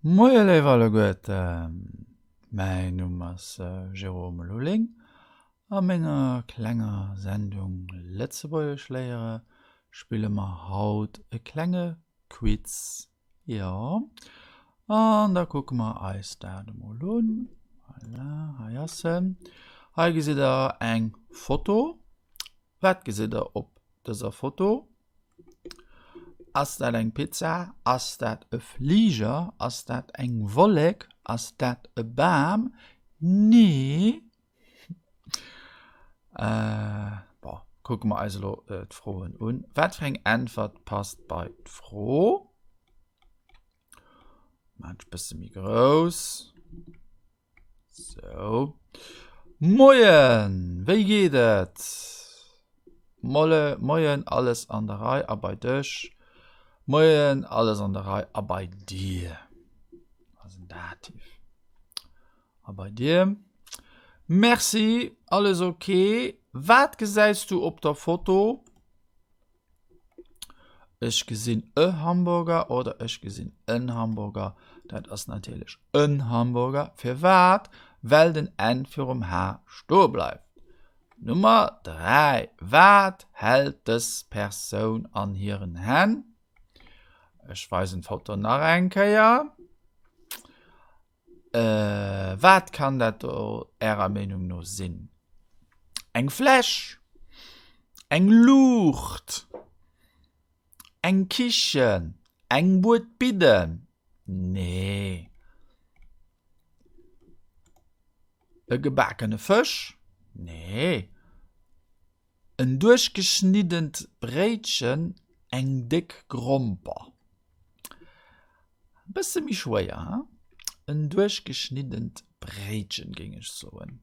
Moie léif alleguerten, mäin Numm ass Jérôme Lulling. A menger klenger Sendung Lëtzebuergesch léiere spille mer haut e klenge Quiz. Jo, an da kucke mer eis dat emol un. Voilà, hei ass en. Hei gesitt der eng Foto. Wat gesitt der op dëser Foto? Ass dat eng Pizza? Ass dat e Fliger? Ass dat eng Wollek? Ass dat e Bam? Nee. Äh, bon, kucke mer eis elo d'Froen un. Wat fir eng Äntwert passt bei d'Fro? Maan ech bësse méi grouss. Sou. Moien, wéi geet et? Molle, moien, alles an der Rei a bei dech? Moien, alles an der Rei a bei dir? Ass en Dativ. A bei dir? Merci, alles ok. Wat gesäis du op der Foto? Ech gesinn e Hamburger oder ech gesinn en Hamburger. Dat ass natierlech en Hamburger. Firwat? Well den N virum H stoe bleift. Nummer 3. Wat hält dës Persoun an hiren Hänn? Ech weisen d'Foto nach eng Kéier. Wat kann dat do Ärer Meenung no sinn? Eng Fläsch? Eng Luucht? Eng Kichen? Eng Buet Bidden? Nee. E gebakene Fësch? Nee. En duerchgeschniddent Bréitchen, eng déck Gromper. E bësse méi schwéier, he? En duerchgeschniddent Bréitchen, géing ech soen.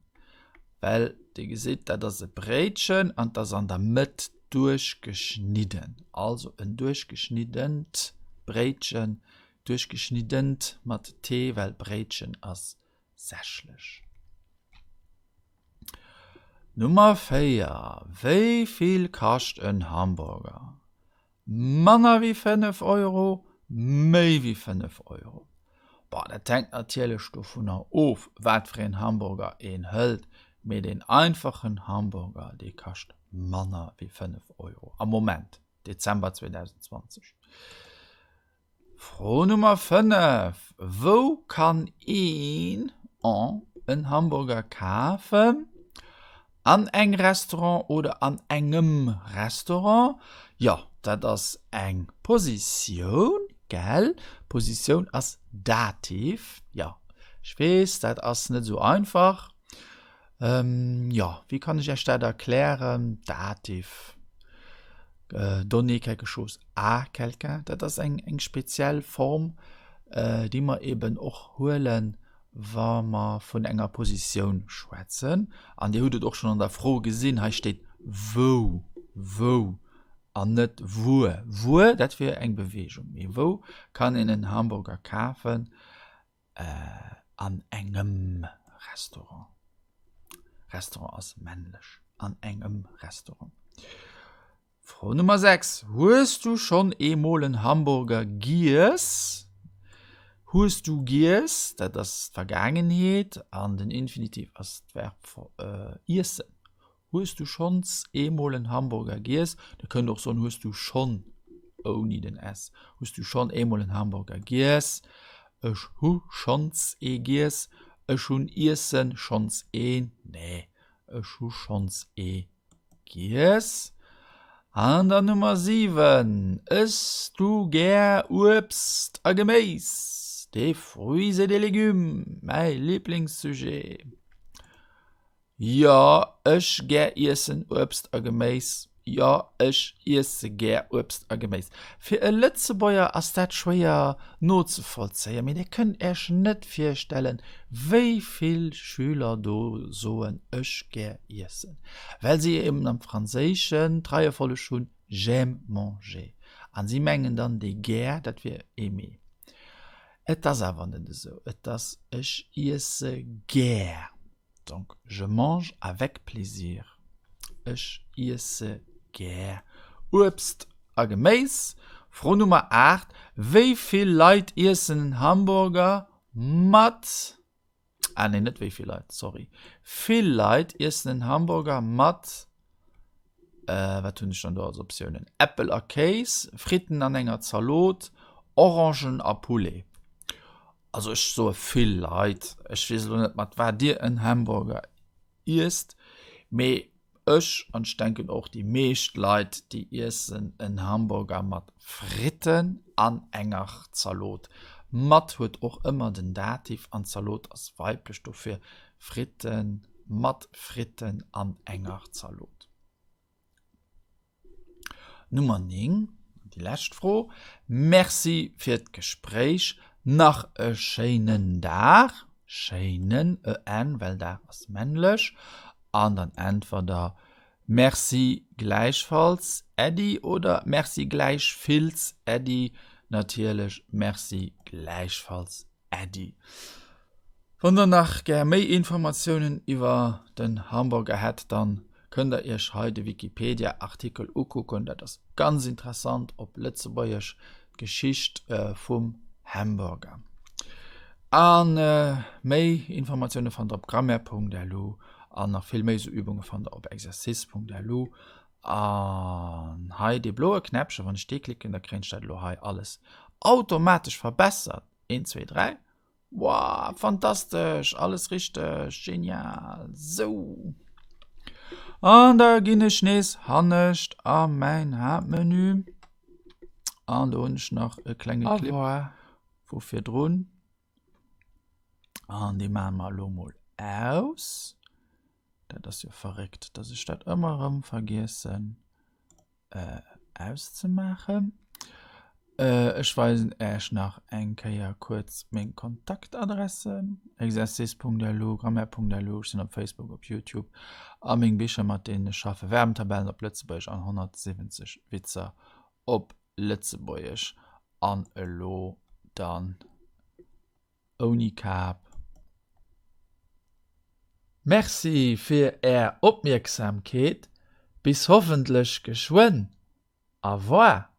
Well Dir gesitt, dat ass e Bréitchen an 't ass an der Mëtt duerchgeschnidden. Also en duerchgeschniddent Bréitchen, duerchgeschniddent mat t, well Bréitchen ass sächlech. Nummer 4, Wéi vill kascht en Hamburger? Manner wéi 5 Euro, méi wéi 5 Euro? Bon, dat hänkt natierlech dovunner of, wat fir een Hamburger een hëlt, mee deen einfachen Hamburger, dee kascht manner wéi 5 Euro am Moment, Dezember 2020. Fro Nummer 5, Wou kann een en en Hamburger kafen? An eng Restaurant oder an engem Restaurant? Jo, dat ass eng Positioun, gell? Positioun ass Dativ. Jo, ech weess, dat ass net esou einfach. Jo, wéi kann ech Iech dat erklären? Dativ, donner quelque chose à quelqu'un, dat ass eng eng speziell Form, déi mer eben och huelen, wa mer vun enger Positioun schwätzen. An Dir hutt et och schonn an der Fro gesinn, hei steet wou, wou an net wuer. Wuer, dat wier eng Beweegung, mee wou kann een en Hamburger kafen? An engem Restaurant. Restaurant ass männlech. An engem Restaurant. Fro Nummer 6. Hues du schonn eemol en Hamburger giess? Hues du giess, dat ass d'Vergaangenheet an den Infinitiv ass d'Verb iessen. Hues du schonns eemol en Hamburger giess? Der kënnt och soen, hues du schonn, ouni den s. Hues du schonn eemol en Hamburger giess? Ech hu schonns ee giess. Ech hunn iessen schonns een. Nee, ech hu schonns ee giess. An der Nummer 7, Ëss du gär Uebst a Geméis? Des fruits et des légumes, mäi Liblingssujet. Jo, ech gär iessen Uebst a Geméis. Jo, ech iesse gär Uebst a Geméis. Fir e Lëtzebuerger ass dat schwéier nozevollzéien, mee Dir kënnt Äech net virstellen, wéi vill Schüler do soen ech gär iessen, well si eben am Franséischen d'Reiefolleg hunn, j'aime manger. An si mengen dann, dee gär, dat wier aimer. Et ass awer net esou, et ass ech iesse gär. Donc, je mange avec plaisir. Ech iesse gär Uebst a Geméis. Fro Nummer 8, Wéi vill Leit iessen en Hamburger mat, ah nee, net wéi vill Leit, sorry, vill Leit iessen en Hamburger mat, äh, wat hunn ech dann do als Optiounen? Äppel a Kéis, Fritten an enger Zalot, Orangen a Poulet. Also ech soe vill Leit, ech weess elo net mat wat dir en Hamburger iesst, mee ech, an ech denken och déi meescht Leit, déi iessen en Hamburger mat Fritten an enger Zalot. Mat huet och ëmmer den Dativ an Zalot ass weiblech, dofir Fritten, mat Fritten an enger Zalot. Nummer 9, déi lescht Fro. Merci fir d'Gespréich. Nach e schéinen Dag. Schéinen, en, well Dag ass männlech. An dann äntwert der Merci gläichfalls, Äddi oder Merci gläichvills, Äddi. Natierlech Merci gläichfalls, Äddi. Wann der nach gär méi Informatiounen iwwer den Hamburger hätt, dann kënnt der iech hei de Wikipedia Artikel ukucken, dat ass ganz interessant op Lëtzebuergesch, d'Geschicht vum Hamburger. A méi Informatioune fannt der op grammaire.lu an nach vill méi esou Übunge fannt der op exercice.lu. An hei dee bloe Knäppchen, wann ech dee klicken, da kréien ech dat elo hei alles automatesch verbessert. Eent, zwee, dräi. Wow, fantastesch, alles richteg, genial. Sou. An da ginn ech nees hannescht a mäin Haaptmenü. An do hunn ech nach e klenge Clip vu virdrun. An dee maache mer elo mol aus. Dat ass jo verréckt, dass ech dat ëmmer erëm vergiessen. äh, auszemaachen. Äh, ech weisen Äech nach eng Kéier kuerz meng Kontaktadressen, exercice.lu, grammaire.lu, ech sinn op Facebook, op YouTube a meng Bicher mat deenen ech schaffen, Verbentabellen op Lëtzebuergesch an 170 Witzer op Lëtzebuergesch. An elo dann ouni Kap. Merci fir är Opmierksamkeet, bis hoffentlech geschwënn. Au revoir.